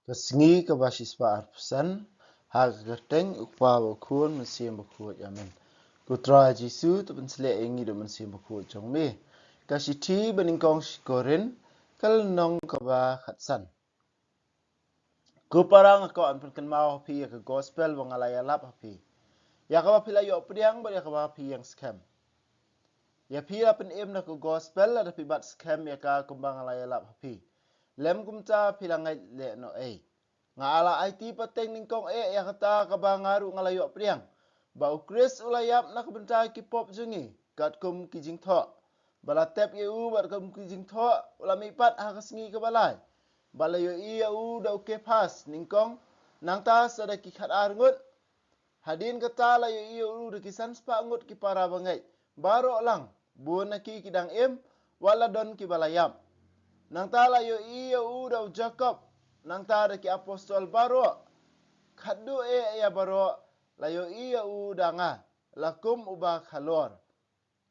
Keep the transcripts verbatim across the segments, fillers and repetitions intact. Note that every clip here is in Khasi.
Ka sngi kaba shispah arphew san, ha ka kyrteng U Kpa bad U Khun, Mynsiem Bakhuid. Amen. Ko Trai Jisu, to pynshlur ïa ngi da u Mynsiem Bakhuid jong me. Ka shithi ba nyngkong sha ki Korinth, ka lynnong kaba khatsan. Ko para, nga kwah ban pynkynmaw ha phi ïa ka gospel ba nga la ïalap ha phi, ïa kaba phi la ïoh pdiang bad ïa kaba phi ïeng skhem. Ïa phi la pynim na ka gospel lada phi bat skhem ïa ka kumba nga la ïalap ha phi. Lym kumta phi la ngeit leh noh ei. Nga la aiti pateng nyngkong eh ïa kata kaba nga ruh nga la ïoh pdiang, ba U Khrist u la ïap na ka bynta ki pop jong ngi katkum ki jingthoh, ba la tep ïa u bad kum ki jingthoh u la mihpat ha ka sngi kaba lai, ba la ïohi ïa u da u Kephas nyngkong, nangta sa da ki khatar ngut. Hadien kata la ïohi ïa u da ki san spah ngut ki para bangeit baroh lang, bun na ki ki dang im, wat la don kiba la ïap. Nangta la ïohi ïa u da u Jakob, nangta da ki apostol baroh. Khatduh eh ïa baroh la ïohi ïa u da nga, la kum uba khalor.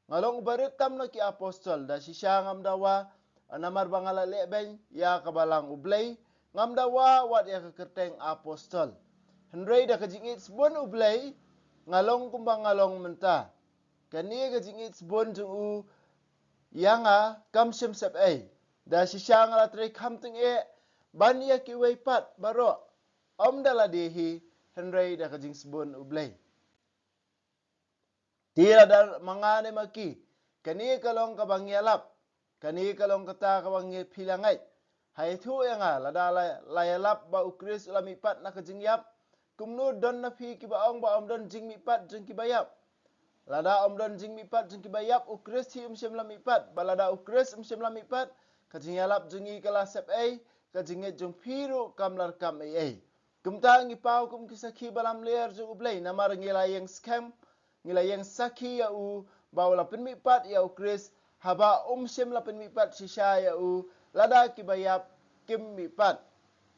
Nga long uba rit tam na ki apostol, da shisha ngam dawa namar ba nga la leh beiñ ïa ka balang U Blei, ngam dawa wat ïa ka kyrteng apostol. Hynrei da ka jingïeit sbun U Blei nga long kumba nga long mynta. Kane ka jingïeit sbun jong u ïa nga kam shym sep ei. Da shisha nga la trei kham tyngeh ban ïa kiwei pat baroh, ym da lade hi, hynrei da ka jingsbun U Blei. Te lada ma nga ne ma ki, kane ka long kaba ngi ïalap, kane ka long kata kaba ngi, phi la ngeit. Ha ïathuh ïa nga, lada la, la ïalap ba U Khrist u la mihpat na ka jingïap, kumno don na phi kiba ong ba ym don jingmihpat jong kiba ïap? Lada ym don jingmihpat jong kiba ïap, U Khrist hi um shym la mihpat. Bad lada U Khrist um shym la mihpat, ka jingïalap jong ngi ka la sep ei, ka jingngeit jong phi ruh kam larkam ei ei. Kumta ngi paw kum ki sakhi ba lamler jong U Blei, namar ngi la ïeng skhem, ngi la ïeng sakhi ïa u ba u la pynmihpat ïa U Khrist, haba um shym la pynmihpat shisha ïa u lada kiba ïap kim mihpat.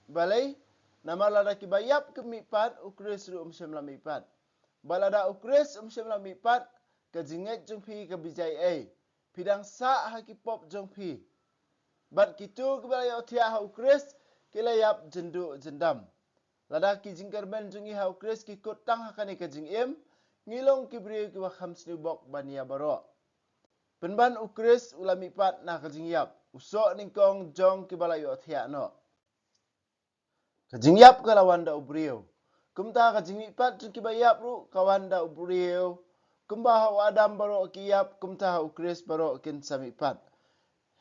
Balei? Namar lada kiba ïap kim mihpat, U Khrist ruh um shym la mihpat. Bad lada U Khrist um shym la mihpat, ka jingngeit jong phi ka bijai ei? Phi dang sah ha ki pop jong phi. Bad kito kiba la ïohthiah ha U Khrist ki la ïap jynduh jyndam. Lada ki jingkyrmen jong ngi ha U Khrist ki kut tang ha kane ka jingim, ngi long ki briew kiba kham sniew bok ban ïa baroh. Pynban U Khrist u la mihpat na ka jingïap, u soh nyngkong jong kiba la ïohthiah noh. Ka jingïap ka la wan da u briew. Kumta ka jingmihpat jong kiba ïap ruh ka wan da u briew. Kumba ha u Adam baroh ki ïap, kumta ha U Khrist baroh kin sa mihpat.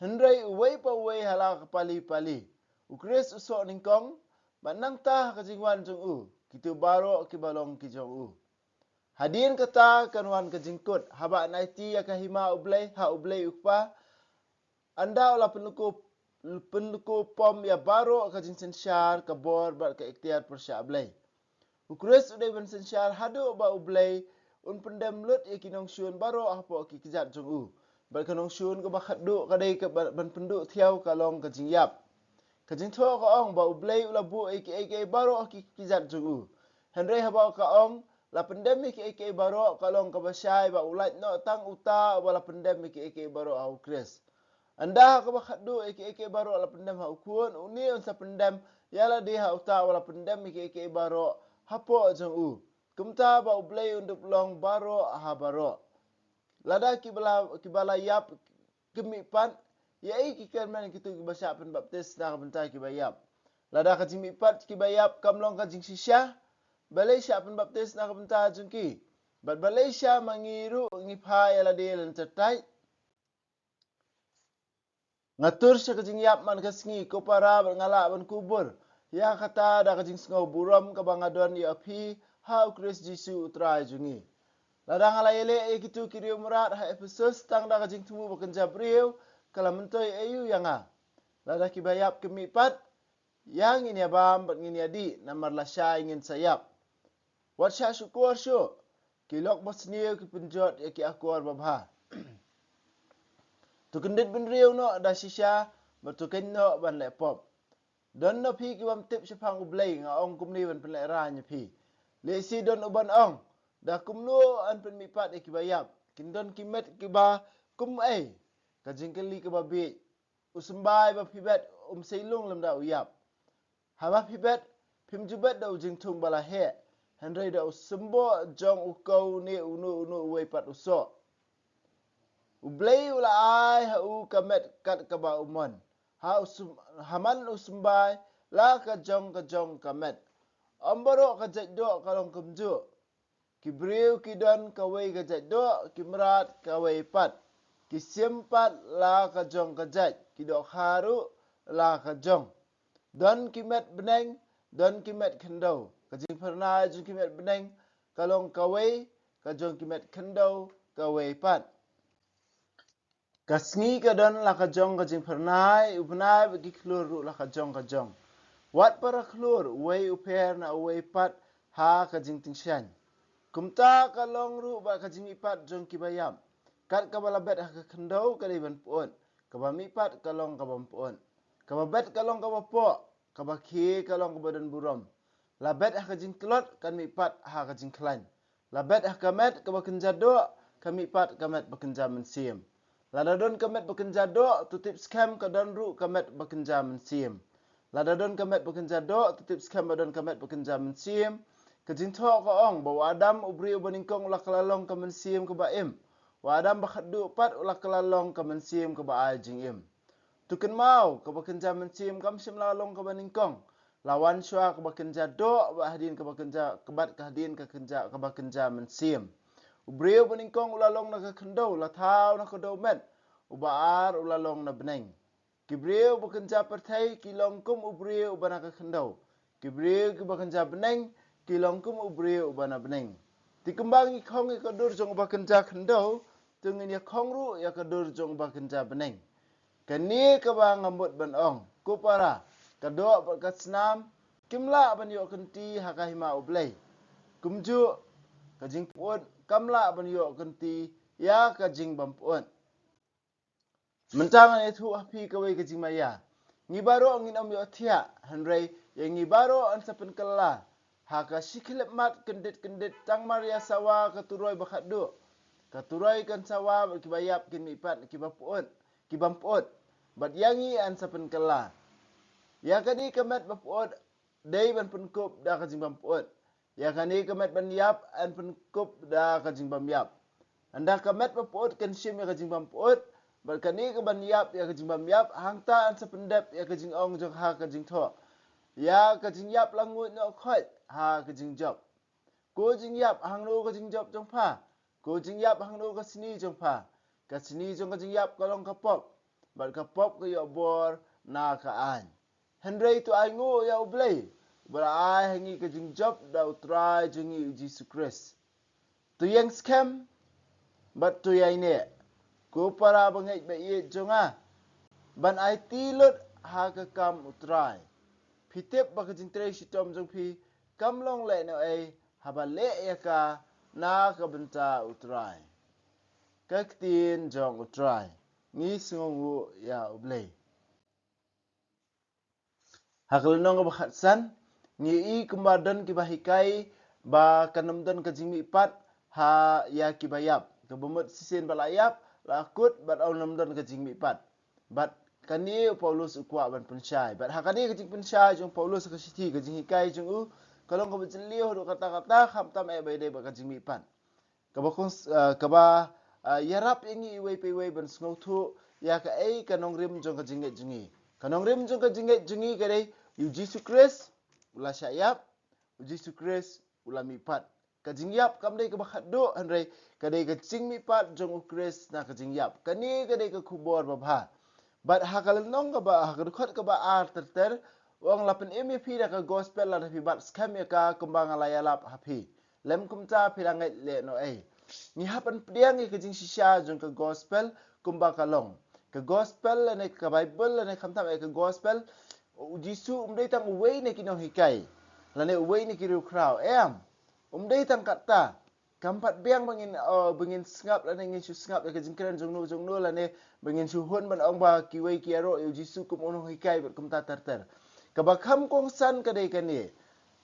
Hynrei uwei pa uwei ha la ka pali pali. U Khrist u soh nyngkong, bad nangta ha ka jingwan jong u, kito baroh kiba long ki jong u. Hadien kata kan wan ka jingkut, haba yn aiti ïa ka hima U Blei ha U Blei U Kpa, ynda u la pynlyku, pynlyku pom ïa baroh ka jingsynshar, ka bor bad ka iktiar pyrshah Blei. U Khrist u dei ban synshar haduh ba U Blei un pyndem lut ïa ki nongshun baroh hapoh ki kjat jong u. Bad ka nongshun kaba khatduh ka dei ka ba-, ban pynduh thiaw, ka long ka jingïap. Ka jingthoh ka ong ba U Blei u la buh ïa kiei kiei baroh ha ki kjat jong u. Hynrei haba ka ong la pyndem ïa kiei kiei baroh, ka long kaba shai ba u lait noh tang uta uba la pyndem ïa kiei kiei baroh ha U Khrist. Ynda ha kaba khatduh ïa kiei kiei baroh la pyndem ha U Khun, une un sa pyndem ïa lade ha uta uba la pyndem ïa kiei kiei baroh hapoh jong u. Kumta ba U Blei un dup long baroh ha baroh. Lada kiba la, kiba la ïap kim mihpat, ïa ei ki kyrmen kito kiba shah pynbaptis na ka bynta kiba ïap? Lada ka jingmihpat kiba ïap kam long ka jingshisha, balei shah pynbaptis na ka bynta jong ki? Bad balei sha ma ngi ruh ngi phah ïa lade lynter thait? Nga tur sha ka jingïap man ka sngi, ko para, bad nga lah ban kubur ïa kata da ka jingsngew burom kaba nga don ïa phi ha U Khrist Jisu U Trai jong ngi. Lada nga la ïaleh ïa kito ki riew mrad ha Ephesus tang da ka jingthmu ba kynja briew, ka la myntoi aïu ïa nga? Lada kiba ïap kim mihpat, ïa ngin ïa bam bad ngin ïa dih, namar lashai ngin sa ïap. Wat shah shukor shuh. Ki lok basniew ki pynjot ïa ki akor babha. To kyndit bynriew noh da shisha, bad to khein noh ban leh pop. Don na phi ki bym tip shaphang U Blei, nga ong kumne ban pynlehraiñ ïa phi. Lehse don u ban ong, da kumno yn pynmihpat ïa kiba ïap? Kin don ki met kiba kum ei? Ka jingkylli kaba bieit. U symbai ba phi bet um sei lung lymda u ïap. Haba phi bet, phim ju bet da u jingthung ba la heh, hynrei da u symboh jong u kew ne uno uno uwei pat u soh. U Blei u la ai ha u ka met kat kaba u mon. Ha u sym, ha man u symbai la ka jong ka jong ka met. Ym baroh ka jait doh ka long kumjuh. Ki briew ki don kawei ka jait doh, ki mrad kawei pat. Ki sim pat la ka jong ka jait, ki dohkha ruh la ka jong. Don ki met bneng, don ki met khyndew. Ka jingphyrnai jong ki met bneng ka long kawei, ka jong ki met khyndew kawei pat. Ka sngi ka don la ka jong ka jingphyrnai, u bnai bad ki khlur ruh la ka jong ka jong. Wat para khlur, uwei u pher na uwei pat ha ka jingtyngshaiñ. Kumta ka long ruh bad ka jingmihpat jong kiba ïap. Kat kaba la bet ha ka khyndew ka dei ban pyut, kaba mihpat ka long kaba ym pyut. Kaba bet ka long kaba poh, kaba khie ka long kaba don burom. La bet ha ka jingtlot kan mihpat ha ka jingkhlaiñ. La bet ha ka met kaba kynja doh, ka mihpat ka met ba kynja mynsiem. Lada don ka met ba kynja doh, to tip skhem ka don ruh ka met ba kynja mynsiem. Lada don ka met ba kynja doh, to tip skhem ba don ka met ba kynja mynsiem. Ka jingthoh ka ong ba u Adam u briew ba nyngkong u la kylla long ka mynsiem kaba im. U Adam ba khatduh pat u la kylla long ka mynsiem kaba ai jingim. To kynmaw, kaba kynja mynsiem kam shym la long kaba nyngkong. La wan shuwa kaba kynja doh, bad hadien kaba kynja, bad hadien ka kynja, kaba kynja mynsiem. U briew ba nyngkong u la long na ka khyndew, la thaw na ka dewmet. Uba ar u la long na bneng. Ki briew ba kynja pyrthei ki long kum u briew uba na ka khyndew. Ki briew kiba kynja bneng ki long kum u briew uba na bneng. Te kumba ngi khong ïa ka dur jong uba kynja khyndew, to ngin ïa khong ruh ïa ka dur jong uba kynja bneng. Kane kaba nga mut ban ong, ko para, ka doh bad ka snam kim lah ban ïoh kynti ha ka hima U Blei. Kumjuh, ka jingpyut kam lah ban ïoh kynti ïa ka jingbym pyut. Mynta ngan ïathuh ha phi kawei ka jingmaïa. Ngi baroh ngin ym ïohthiah, hynrei ïa ngi baroh yn sa pynkylla ha ka shi khyllipmat kyndit kyndit, tang mar ïa sawa ka turoi ba khatduh. Ka turoi kan sawa bad kiba ïap kin mihpat, kiba pyut, kibym pyut. Bad ïa ngi yn sa pynkylla. Ïa kane ka met ba pyut dei ban pynkup da ka jingbym pyut. Ïa kane ka met ban ïap yn pynkup da ka jingbym ïap. Hynda ka met ba pyut kan shim ïa ka jingbym pyut, bad kane ka ban ïap ïa ka jingbym ïap, hangta yn sa pyndep ïa ka jingong jong ha ka jingthoh. Ïa ka jingïap la nguid noh khoit ha ka jingjop. Ko jingïap, hangno ka jingjop jong pha? Ko jingïap, hangno ka sni jong pha? Ka sni jong ka jingïap ka long ka pop, bad ka pop ka ïoh bor na ka aiñ. Hynrei to ainguh ïa U Blei, uba la ai ha ngi ka jingjop da U Trai jong ngi U Jisu Khrist. To ïeng skhem bad to ïaineh, ko para ba ngeit ba ïeit jong nga, ban aiti lut ha ka kam U Trai. Phi tip ba ka jingtrei shitom jong phi kam long lehnohei haba leh ïa ka na ka bynta U Trai. Ka ktien jong U Trai. Ngi sngewnguh ïa U Blei. Ha ka lynnong kaba khatsan, ngi i kumba don kiba hikai ba kan ym don ka jingmihpat ha ïa kiba ïap. Kaba mut shisien ba la ïap, la kut bad ym don ka jingmihpat. Bad kane u Paulus u kwah ban pynshai. Bad ha kane ka jingpynshai jong u Paulus ha ka shithi, ka jinghikai jong u ka long kaba jylliew haduh katta katta, khamtam eh ba ïadei bad ka jingmihpat. Kaba kong, ah, kaba, ah, ïarap ïa ngi iwei pa iwei ban sngewthuh ïa kaei ka nongrim jong ka jingngeit jong ngi. Ka nongrim jong ka jingngeit jong ngi ka dei, U Jisu Khrist u la shah ïap, U Jisu Khrist u la mihpat. Ka jingïap kam dei kaba khatduh, hynrei ka dei ka jingmihpat jong U Khrist na ka jingïap. Kane ka dei ka khubor babha. Bad ha ka lynnong kaba, ha ka dkhot kaba ar ter ter, u ong la pynim ïa phi da ka gospel lada phi bat skhem ïa ka kumba nga la ïalap ha phi. Lym kumta phi la ngeit lehnohei. Ngi hap ban pdiang ïa ka jingshisha jong ka gospel kumba ka long. Ka gospel lane ka Baibl lane khamtam ïa ka gospel, U Jisu um dei tang uwei na ki nonghikai lane uwei na ki riewkhraw, em. Um dei tang katta. Kam pat biang ba ngin, oh, ba ngin sngap lane ngin shu sngap ïa ka jingkren jongno jongno lane ba ngin shu hun ban ong ba kiwei ki ïaroh ïa U Jisu kum u nonghikai bad kumta ter ter. Kaba kham kongsan ka dei kane.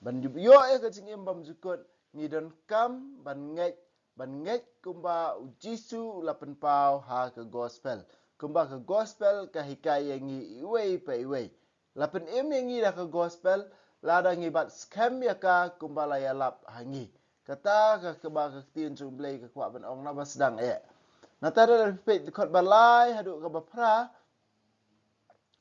Ban ïoh ïa ka jingim bymjukut, ngi donkam ban ngeit, ban ngeit kumba U Jisu u la pynpaw ha ka gospel. Kumba ka gospel ka hikai ïa ngi iwei pa iwei. La pynim ïa ngi da ka gospel, lada ngi bat skhem ïa ka kumba la ïalap ha ngi. Kata ka kaba ka ktien jong U Blei ka kwah ban ong naba sdang eh. Nangta da la phi peit dkhot ba lai haduh kaba phra.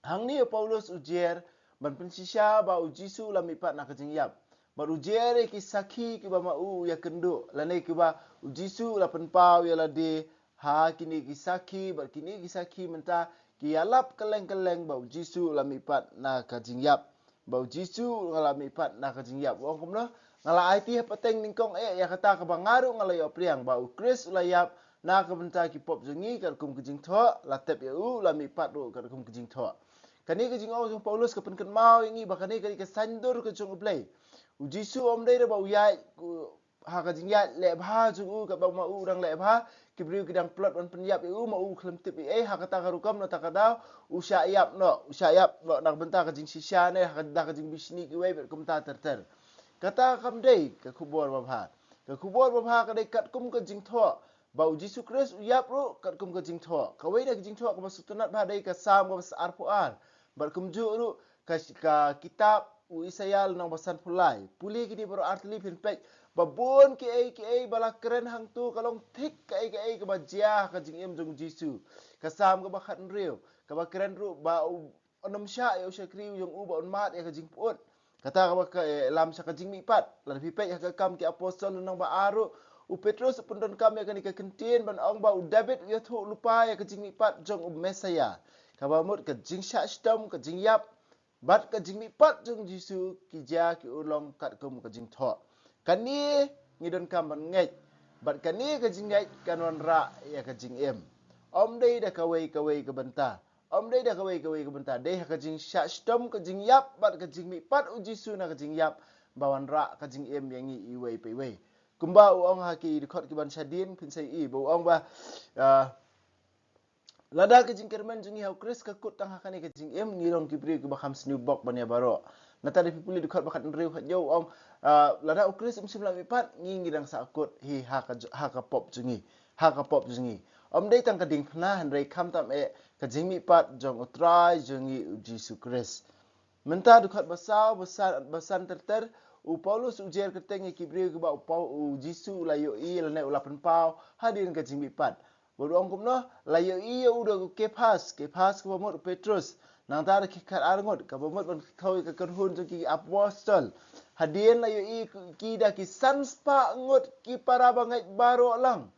Hangne u Paulus u jer ban pynshisha ba u Jisu u la mihpat na ka jingïap. Bad u jer ïa ki sakhi kiba ma u u ïakynduh, lane kiba u Jisu u la pynpaw ïa lade ha kine ki sakhi, bad kine ki sakhi mynta ki ïalap kylleng kylleng ba u Jisu u la mihpat na ka jingïap. Ba u Jisu u la mihpat na ka jingïap. U ong kumno? Nga la aiti hapdeng nyngkong eh ïa kata kaba nga ruh nga la ïoh pdiang, ba u Khrist u la ïap na ka bynta ki pop jong ngi katkum ka jingthoh, la tep ïa u u la mihpat ruh katkum ka jingthoh. Kane ka jingong jong u Paulus ka pynkynmaw ïa ngi ba kane ka dei ka saiñdur ka jong U Blei. U Jisu um dei da ba u ïaid, u, ha ka jingïaid leh bha jong u, kaba ma u dang leh bha, ki briew ki dang plot ban pynïap ïa u, ma u khlem tip ei ei. Ha kata ka rukom, na kata ka daw u shah ïap noh, u shah ïap noh na ka bynta ka jingshisha ne ha ka, da ka jingbishni kiwei bad kumta ter ter. Kata kam dei ka khubor babha. Ka khubor babha ka dei katkum ka jingthoh, ba u Jisu Khrist u ïap ruh katkum ka jingthoh. Kawei na ka jingthoh kaba sngewtynnat bha dei ka Salm kaba arphew ar. Bad kumjuh ruh ka, ka kitab u Isaïah lynnong ba sanphew lai. Pule kine baroh artylli phin peit ba bun kiei kiei ba la kren hangto ka long thik kaei kaei kaba jia ha ka jingim jong u Jisu. Ka Salm kaba khathynriew kaba kren ruh ba u, un ym shah ïa u shakri jong u ba un mad ïa ka jingpyut. Kata kaba ka, eh, lam sha ka jingmihpat. Lada phi peit ha ka Kam ki Apostol lynnong ba ar ruh, u Petrus u pyndonkam ïa kane ka kyntien ban ong ba u David u ïathuh lypa ïa ka jingmihpat jong u Messaïah. Kaba mut ka jingshah shitom, ka jingïap bad ka jingmihpat jong u Jisu ki jia ki urlong katkum ka jingthoh. Kane ngi donkam ban ngeit, bad kane ka jingngeit kan wanrah ïa ka jingim. Um dei da kawei kawei ka bynta. Um dei da kawei kawei ka bynta, dei ha ka jingshah shitom, ka jingïap bad ka jingmihpat u Jisu na ka jingïap, ba wanrah ka jingim ïa ngi iwei pa iwei. Kumba u ong ha ki dkhot kiban shadien, phin sa ïohi ba u ong ba, ah, lada ka jingkyrmen jong ngi ha u Khrist ka kut tang ha kane ka jingim, ngi long ki briew kiba kham sniew bok ban ïa baroh. Nangta da phi pule dkhot ba khathynriew khathynñiew u ong, ah, lada u Khrist um shym la mihpat, ngi ngi dang sah kut hi ha ka j-, ha ka pop jong ngi. Ha ka pop jong ngi. Um dei tang ka diengphna hynrei khamtam eh ka jingmihpat jong u Trai jong ngi u Jisu Khrist. Mynta dkhot ba saw, ba san, ba san ter ter, u Paulus u jer kyrteng ïa ki briew kiba u Pau-, u Jisu u la ïohi lane u la pynpaw hadien ka jingmihpat. Bad u ong kumno? La ïohi ïa u da u Kephas, Kephas kaba mut u Petrus. Nangta da ki khatar ngut, kaba mut ban thew ïa ka kyrhun jong ki apostol. Hadien la ïohi ki da ki san spah ngut ki para bangeit baroh lang.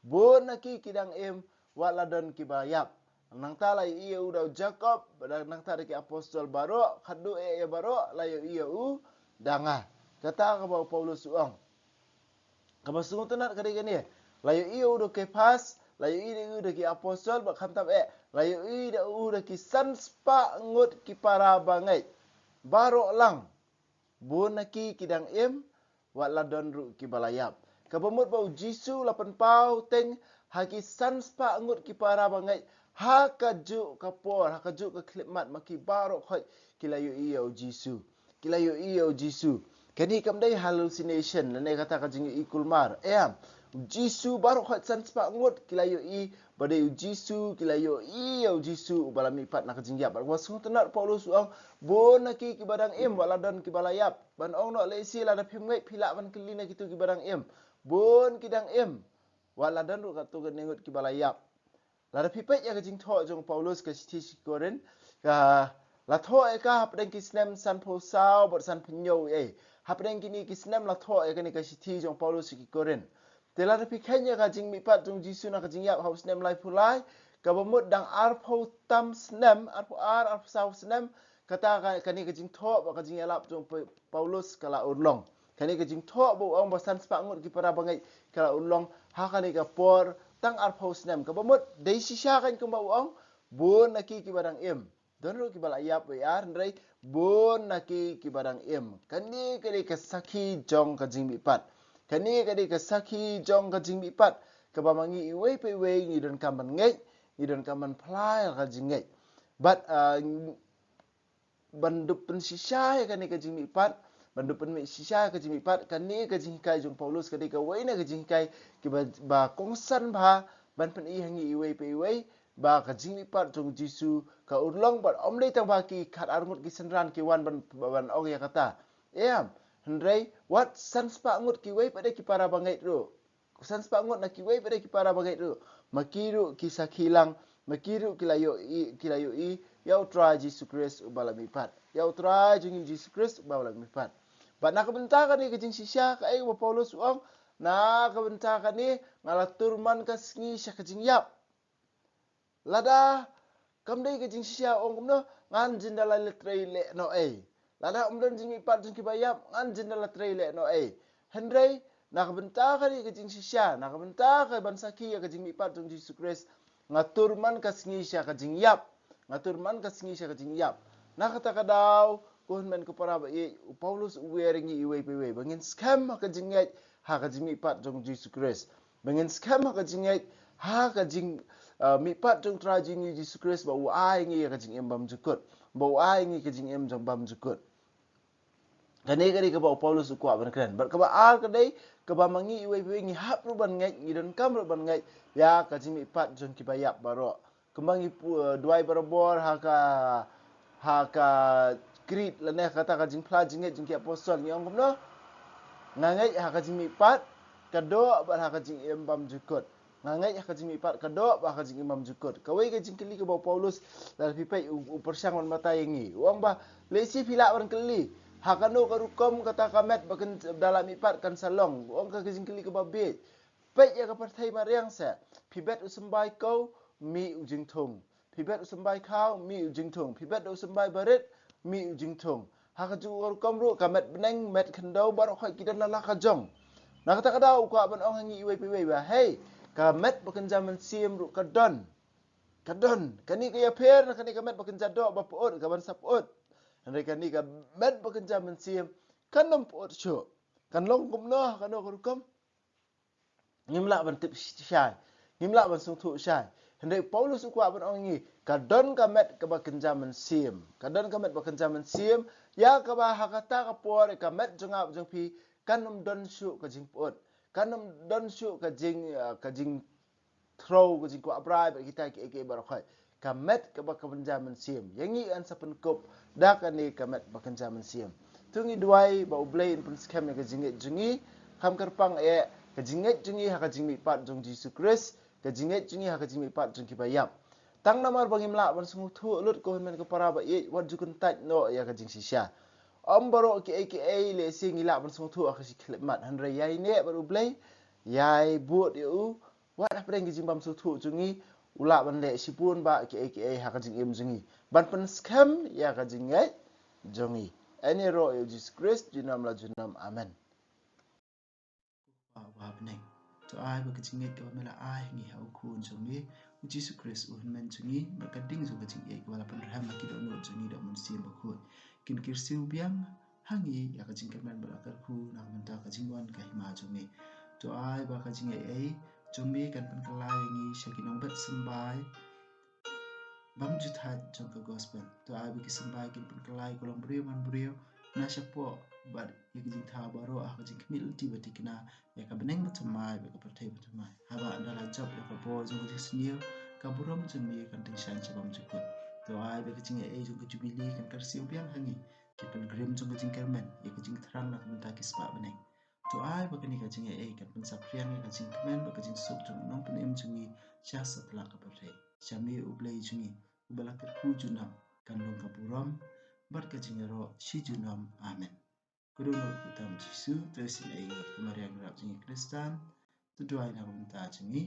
Bun na ki ki dang im, wat la don kiba ïap. Nangta la ïohi ïa u da u Jakob, bad nangta da ki apostol baroh, khatduh eh ïa baroh, la ïohi ïa u da nga. Kata kaba u Paulus u ong. Kaba sngewtynnat ka dei kane. La ïohi ïa u da u Kephas, la ïohi ïa u da ki apostol, bad khamtam eh, la ïohi ïa u da ki san spah ngut ki para bangeit baroh lang. Bun na ki ki dang im, wat la don ruh kiba la ïap. Kaba mut ba u Jisu la pynpaw teng ha ki san spah ngut ki para bangeit, ha kajuh ka por, ha kajuh ka khyllipmat ma ki baroh khoit ki la ïohi ïa u Jisu. Ki la ïohi ïa u Jisu. Kane kam dei hallucination, lane kata ka jingïohi kulmar. Em, u Jisu baroh khoit san spah ngut ki la ïohi ba dei u Jisu, ki la ïohi ïa u Jisu uba la mihpat na ka jingïap. Bad kaba sngewtynnat u Paulus u ong, bun na ki kiba dang im, wat la don kiba la ïap. Ban ong noh lehse lada phim ngeit phi lah ban kylli na kito kiba dang im. Bun ki dang im. Wat la don ruh katto katne ngut kiba la ïap. Lada phi peit ïa ka jingthoh jong u Paulus ka shithi sha ki Korinth, ka la thoh ïa ka hapdeng ki snem sanphew saw bad sanphew hynñiew ei. Hapdeng kine ki snem la thoh ïa kane ka shithi jong u Paulus sha ki Korinth. Te lada phi kheiñ ïa ka jingmihpat jong u Jisu na ka jingïap ha u snem laiphew lai, kaba mut dang arphew tam snem, arphew ar, arphew saw snem, kata ka, kane ka jingthoh bad ka jingïalap jong u Pa-, Paulus ka la urlong. Kane ka jingthoh ba u ong ba san spah ngut ki para bangeit ka la urlong ha kane ka por tang arphew snem. Kaba mut dei shisha kan kumba u ong, bun na ki kiba dang im. Don ruh kiba la ïap wei ar, hynrei bun na ki kiba dang im. Kane ka dei ka sakhi jong ka jingmihpat. Kane ka dei ka sakhi jong ka jingmihpat. Kaba ma ngi iwei pa iwei ngi donkam ban ngeit, ngi donkam ban phla ïa ka jingngeit. Bad, ah, ban dup pynshisha ïa kane ka jingmihpat, ban dup pynshisha ïa ka jingmihpat, kane ka jinghikai jong u Paulus ka dei kawei na ka jinghikai kiba, ba kongsan bha ban pyni ha ngi iwei pa iwei, ba ka jingmihpat jong u Jisu ka urlong bad ym dei tang ba ki khatar ngut ki synran ki wan ban, ban ong ïa kata. Em, hynrei wat san spah ngut kiwei pat de ki para bangeit ruh. San spah ngut na kiwei pat de ki para bangeit ruh. Ma ki ruh ki sakhi lang, ma ki ruh ki la ïohi, ki la ïohi ïa u Trai Jisu Khrist uba la mihpat. Ïa u Trai jong ngi Jisu Khrist uba la mihpat. Bad na ka bynta kane ka jingshisha kaei kaba u Paulus u ong, na ka bynta kane nga la tur man ka sngi sha ka jingïap. Lada kam dei ka jingshisha ong kumno, ngan jin da la trei lehnohei. Lada ym don jingmihpat jong kiba ïap, ngan jin da la trei lehnohei. Hynrei na ka bynta kane ka jingshisha, na ka bynta ka ban sakhi ïa ka jingmihpat jong Jisu Khrist, nga tur man ka sngi sha ka jingïap. Nga tur man ka sngi sha ka jingïap. Na kata ka daw, ko hynmen ko para ba ïeit, u Paulus u wer ïa ngi iwei pa iwei ba ngin skhem ha ka jingngeit ha ka jingmihpat jong Jisu Khrist. Ba ngin skhem ha ka jingngeit ha ka jing, ah, mihpat jong u Trai jong ngi Jisu Khrist ba u ai ngi ïa ka jingim bymjukut. Ba u ai ngi ka jingim jong bymjukut. Kane ka dei kaba u Paulus u kwah ban kren. Bad kaba ar ka dei kaba ma ngi iwei pa iwei ngi hap ruh ban ngeit, ngi donkam ruh ban ngeit ïa ka jingmihpat jong kiba ïap baroh. Kumba ngi pu-, eh, duwai barabor ha ka, ha ka Creed lane kata ka jingphla jingngeit jong ki apostol ngi ong kumno? Nga ngeit ha ka jingmihpat ka doh bad ha ka jingim bymjukut. Nga ngeit ha ka jingmihpat ka doh bad ha ka jingim bymjukut. Kawei ka jingkylli kaba u Paulus la phi peit u, u pyrshang ban batai ïa ngi. U ong ba lehse phi lah ban kylli, ha kano ka rukom kata ka met ba kan da la mihpat kan sa long. U ong ka, ka jingkylli kaba bieit. Peit ïa ka pyrthei mariang se. Phi bet u symbai khaw, mih u jingthung. Phi bet u symbai khaw, mih u jingthung. Phi bet u symbai barit, mih u jingthung. Ha ka ju rukom ruh ka met bneng, met khyndew, baroh khoit ki don la la ka jong. Na kata ka daw u kwah ban ong ha ngi iwei pa iwei ba hei, ka met ba kynja mynsiem ruh ka don. Ka don. Kane ka ïapher na kane ka met ba kynja doh ba pyut, ka ban sa pyut. Hynrei kane ka met ba kynja mynsiem kan ym pyut shuh. Kan long kumno ha kano ka rukom? Ngim lah ban tip shai. Ngim lah ban sngewthuh shai. Hynrei u Paulus u kwah ban ong ngi, ka don ka met kaba kynja mynsiem. Ka don ka met ba kynja mynsiem. Ïa kaba ha kata ka por ka met jong nga bad jong phi kan ym don shuh ka jingpyut. Kan ym don shuh ka jing, eh, ka jingthro, ka jingkwah brai bad kita kiei kiei baroh khoit. Ka met kaba kynja mynsiem. Ïa ngi yn sa pynkup da kane ka met ba kynja mynsiem. To ngi duwai ba U Blei un pynskhem ïa ka jingngeit jong ngi, kham kyrpang eh ka jingngeit jong ngi ha ka jingmihpat jong Jisu Khrist, ka jingngeit jong ngi ha ka jingmihpat jong kiba ïap. Tang namar ba ngim lah ban sngewthuh lut, ko hynmen ko para ba ïeit, wat ju kyntait noh ïa ka jingshisha. Ym baroh kiei kiei lehse ngi lah ban sngewthuh ha ka shi khyllipmat, hynrei ïai neh bad U Blei, ïai bud ïa u, wat hapdeng ka jingbymsngewthuh jong ngi, u lah ban leh shibun bah kiei kiei ha ka jingim jong ngi ban pynskhem ïa ka jingngeit jong ngi. Ïaroh ïa U Jisu Khrist junom la junom. Amen. Ko Pa uba ha bneng, to ai ba ka jingngeit kaba me la ai ha ngi ha U Khun jong me U Jisu Khrist U Hynmen jong ngi, bad ka ding jong ka jingïeit kaba la pynrhem ha ki dohnud jong ngi da U Mynsiem Bakhuid, kin kyrsiew biang ha ngi ïa ka jingkyrmen bad la kyrkhu na ka bynta ka jingwan ka Hima jong me. To ai ba ka jingaiei jong me kan pynkylla ïa ngi sha ki nongbet symbai bymjukut jong ka Gospel. To ai ba ki symbai kin pynkylla ïa ka longbriew manbriew na shapoh bad ïa ki jingthaw baroh ha ka jingkhmih lynti ba thikna ïa ka bneng bathymmai bad ka pyrthei bathymmai. Haba ynda la jop ïa ka bor jong ka jingsniew, ka burom jong me kan tyngshaiñ sha bymjukut. To ai ba ka jingaiei jong ka Jubili kan kyrsiew biang ha ngi, ki pilgrim jong ka jingkyrmen ïa ka jingthrang na ka bynta ki spah bneng. To ai ba kane ka jingaiei kan pynsaphriang ïa ka jingkmen bad ka jingsuk jong u Nongpynim jong ngi sha satlak ka pyrthei. Sha me U Blei jong ngi uba la kyrkhu junom, kan long ka burom bad ka jingïaroh shi junom. Amen. Ka dohnud kyrteng U Jisu, to isynei ïa ngi. Ko Maria Nongrep jong ngi Khristan, to duwai na ka bynta jong ngi.